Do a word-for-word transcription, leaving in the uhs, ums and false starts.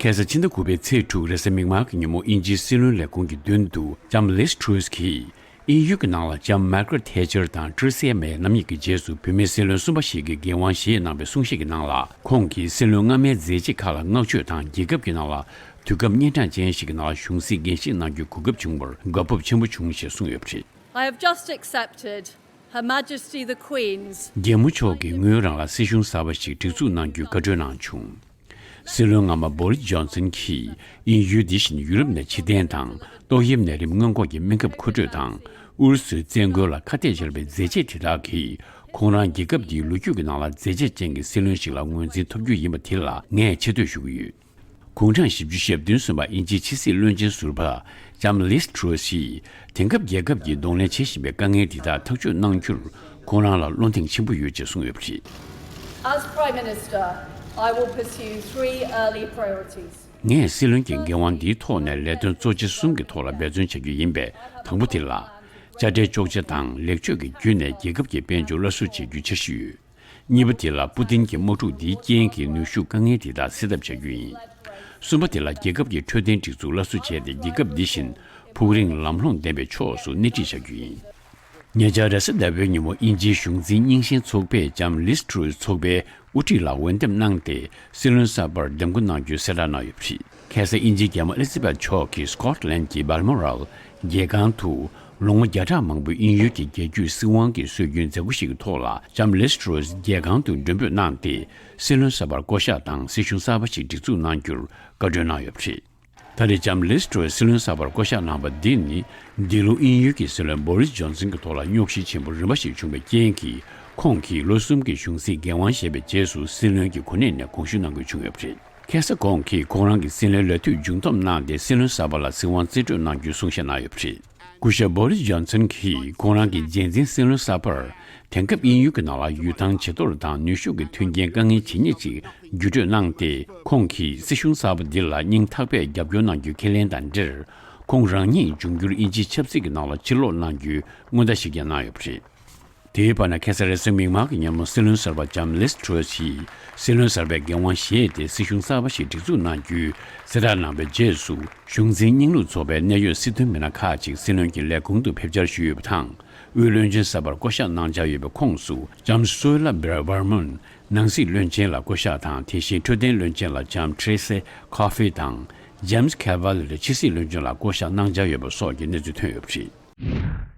ཁ་སང་ཕྱི་ཟླ་དགུ་པའི་ཚེས་དྲུག་རེས་གཟའ་མིག་དམར་གྱི་ཉིན་མོ་དབྱིན་ཇིའི་སྲིད་བློན་ལས་ཁུངས་ཀྱི་མདུན་དུ་ལྕམ་ལིས་ཊྲུས་ཀྱིས་དབྱིན་ཡུལ་གྱི་ནང་ལ་ལྕམ་མར་གྷི་རེ་ཐེ་ཆར་དང་ཊི་རི་སེ་མེ་རྣམ་གཉིས་ཀྱི་རྗེས་སུ་བུད་མེད་སྲིད་བློན་གསུམ་པ་ཞིག་གི་འགན་དབང་བཞེས་གནང་བའི་གསུང་བཤད་ཀྱི་ནང་ལ། ཁོང་གིས་སྲིད་བློན་སྔ་མའི་མཛད་རྗེས་ཁག་ལ་བསྔགས་བརྗོད་དང་། རྒྱལ་ཁབ་ཀྱི་ནང་ལ་དུས་སྐབས་གཉན་འཕྲང་ཅན་ཞིག་གི་ནང་ལ་གཞུང་སྲིད་འགན་བཞེས་གནང་རྒྱུའི་གོ་སྐབས་བྱུང་བར་དགའ་སྤོབས་ཆེན་པོ་བྱུང་ཞེས་གསུངས་ཡོད་པ་རེད། I have just accepted Her Majesty the Queen's རྒྱལ་མོ་མཆོག་གིས་ངོས་རང་ལ་སྲིད་གཞུང་གསར་པ་ཞིག་སྒྲིག་འཛུགས་གནང་རྒྱུའི་བཀའ་འཁྲོལ་གནང་བྱུང་། སྲིད་བློན་སྔ་མ་བོ་རིས་ཇོན་སན་གྱིས་དབྱིན་ཡུལ་འདི་བཞིན་ཡུ་རོབ་ནས་ཕྱིར་འཐེན་དང་། ཏོག་དབྱིབས་ནད་རིམས་སྔོན་འགོག་གི་སྨན་ཁབ་མཁོ་སྤྲོད་དང་། ཨུ་རུ་སུའི་བཙན་རྒོལ་ལ་ཁ་གཏད་བཅག་པའི་མཛད་རྗེས་དེ་དག་གིས་ཁོང་རང་རྒྱལ་ཁབ་འདིའི་ལོ་རྒྱུས་ཀྱི་ནང་ལ་མཛད་རྗེས་ཅན་གྱི་སྲིད་བློན་ཞིག་ལ་ངོས་འཛིན་ཐོབ་རྒྱུ་ཡིན་པ་དེ་ལ་ངས་ཆེ་བསྟོད་ཞུ་གི་ཡོད། དགུང་གྲངས་བཞི་བཅུ་ཞེ་བདུན་སོན་པ་དབྱིན་ཇིའི་ཕྱི་སྲིད་བློན་ཆེན་ཟུར་པ་ལྕམ་ལིས་ཊྲུས་ཡིས་དེང་སྐབས་རྒྱལ་ཁབ་ཀྱིས་གདོང་ལེན་བྱེད་བཞིན་པའི་དཀའ་ངལ་འདི་དག་ཐག་གཅོད་གནང་རྒྱུར་ཁོང་རང་ལ་བློ་གདེང་ཆེན་པོ་ཡོད་ཅེས་གསུངས་ཡོད་པ་རེད། As Prime Minister, I will pursue three early priorities. ངས་སྲིད་བློན་གྱི་འགན་དབང་འདིའི་ཐོག་ནས་ལས་དོན་གཙོ་ཆེ་གསུམ་གྱི་ཐོག་ལ་འབད་བརྩོན་བྱ་རྒྱུ་ཡིན་པས། དང་པོ་དེ་ལ། དཔྱ་ཁྲལ་གཅོག་ཆ་དང་ལེགས་བཅོས་ཀྱི་བརྒྱུད་ནས་རྒྱལ་ཁབ་ཀྱི་དཔལ་འབྱོར་སླར་གསོ་བྱེད་རྒྱུའི་འཆར་གཞི་ཡོད། གཉིས་པ་དེ་ལ་པུ་ཏིན་གྱི་དམག་འཁྲུག་འདིའི་རྐྱེན་གྱིས་ནུས་ཤུགས་དཀའ་ངལ་དེ་དག་སེལ་ཐབས་བྱ་རྒྱུ་ཡིན། གསུམ་པ་དེ་ལ་རྒྱལ་ཁབ་ཀྱི་འཕྲོད་བསྟེན་སྒྲིག་འཛུགས་སླར་གསོ་བྱས་ཏེ། རྒྱལ་ཁབ་འདི་བཞིན་ཕུགས་རིང་ལམ་ལྷོང་ལྡན་པའི་ཕྱོགས་སུ་སྣེ་ཁྲིད་བྱ་རྒྱུ་ཡིན། ཉེ་ཆར་རེས་གཟའ་ཟླ་བའི་ཉིན་མོ་དབྱིན་ཇིའི་གཞུང་འཛིན་རྙིང་ཞེན་ཚོགས་པས་ལྕམ་ལིས་ཊྲུས་ཚོགས་པའི་དབུ་ཁྲིད་ལ་འོས་འདེམས་གནང་སྟེ། སྲིད་བློན་གསར་པར་འདེམས་བསྐོ་གནང་རྒྱུའི་གསལ་བསྒྲགས་གནང་ཡོད་པ་རེད། ཁ་སང་དབྱིན་ཇིའི་རྒྱལ་མོ་ཨེ་ལི་ཛ་བེད་མཆོག་གིས་སི་ཀོཊ་ལན་གྱི་སྦལ་མོ་རལ་རྒྱལ་ཁང་དུ། ལོ་ངོ་བརྒྱ་ཕྲག་མང་པོའི་དབྱིན་ཡུལ་གྱི་རྒྱལ་རྒྱུད་སྲིད་དབང་གི་སྲོལ་རྒྱུན་མཛད་སྒོ་ཞིག་གི་ཐོག་ལ། ལྕམ་ལིས་ཊྲུས་རྒྱལ་ཁང་དུ་མགྲོན་འབོད་གནང་སྟེ། སྲིད་བློན་གསར་པར་བསྐོ་གཞག་དང་སྲིད་གཞུང་གསར་པ་ཞིག་སྒྲིག་འཛུགས་གནང་རྒྱུར་བཀའ་འཁྲོལ་གནང་ཡོད་པ་རེད། ད་རེས་ལྕམ་ལིས་ཊྲུས་སྲིད་བློན་གསར་པར་བསྐོ་གཞག་གནང་བ་འདི་ནི། འདི་ལོ་དབྱིན་ཡུལ་གྱི་སྲིད་བློན་བོ་རིས་ཇོན་སན་གྱི་ཐོག་ལ་རྙོག་གཞི་ཆེན་པོ་རིམ་པ་ཞིག་བྱུང་བའི་རྐྱེན་གྱིས། ཁོང་གིས་ལོ་གསུམ་གྱི་གཞུང་སྲིད་འགན་དབང་བཞེས་པའི་རྗེས་སུ་སྲིད་བློན་གྱི་གོ་གནས་ནས་དགོངས་ཞུ་གནང་དགོས་བྱུང་ཡོད་པ་རེད། ཁ་སང་ཁོང་གིས་ཁོང་རང་གི་སྲིད་བློན་ལས་དུས་མཇུག་བསྡོམས་གནང་སྟེ། སྲིད་བློན་གསར་པ་ལ་སྲིད་དབང་རྩིས་སྤྲོད་གནང་རྒྱུའི་གསུང་བཤད་གནང་ཡོད་པ་རེད། སྐུ་ཞབས་བོ་རིས་ཇོན་སན་གྱིས་ཁོང་རང་གི་རྗེས་འཛིན་སྲིད་བློན་གསར་པར། དེང་སྐབས་དབྱིན་ཡུལ་གྱི་ནང་ལ་ཡུལ་ཐང་ཇེ་མཐོ་རུ་དང་ནུས་ཤུགས་ཀྱི་མཐུན་རྐྱེན་དཀའ་ངལ་ཇེ་སྙེད་ཅིག་བརྒྱུད་སྤྲོད་གནང་སྟེ། ཁོང་གིས་སྲིད་གཞུང་གསར་པ་འདི་ལ་སྙིང་ཐག་པས་རྒྱབ་སྐྱོར་གནང་རྒྱུའི་ཁས་ལེན་དང་འབྲེལ། ཁོང་རང་ཉིད་འབྱུང་འགྱུར་དབྱིན་ཇིའི་ཆབ་སྲིད་ཀྱི་ནང་ལ་ཕྱིར་ལོག་གནང་རྒྱུའི་སྔོན་བརྡ་ཞིག་ཀྱང་གནང་ཡོད་པ་རེད། དེའི་བར་ན། ཁ་སང་རེས་གཟའ་མིག་དམར་གྱི་ཉིན་མོ་སྲིད་བློན་གསར་པ་ལྕམ་ལིས་ཊྲུས་ཡིས་སྲིད་བློན་གསར་པའི་འགན་དབང་བཞེས་ཏེ། སྲིད་གཞུང་གསར་པ་ཞིག་སྒྲིག་འཛུགས་གནང་རྒྱུའི་གསལ་བསྒྲགས་གནང་བའི་རྗེས་སུ། གཞུང་འཛིན་རྙིང་ལུགས་ཚོགས་པའི་གནད་ཡོད་སྲིད་དོན་མི་སྣ་ཁག་ཅིག་སྲིད་བློན་གྱི་ལས་ཁུངས་དུ་ཕེབས་བཅར་ཞུས་ཡོད་པ་དང་། དབུས་བློན་ཆེན་གསར་པར་བསྐོ་གཞག་གནང་འཆར་ཡོད་པའི་ཁོངས་སུ། ལྕམ་སུ་ལ་བར་མོན་ནང་སྲིད་བློན་ཆེན་ལ་བསྐོ་གཞག་དང་། དེ་བཞིན་འཕྲོད་བསྟེན་བློན་ཆེན་ལ་ལྕམ་ཊི་རི་སེ་ཁོ་ཧྥེ་དང་། ཇེམ་སི་ཁེ་ཝ་ལེ་ཕྱི་སྲིད་བློན་ཆེན་ལ་བསྐོ་གཞག་གནང་འཆར་ཡོད་པ་སོགས་ཀྱི་གནས་ཚུལ་ཐོན་ཡོད་པ་རེད།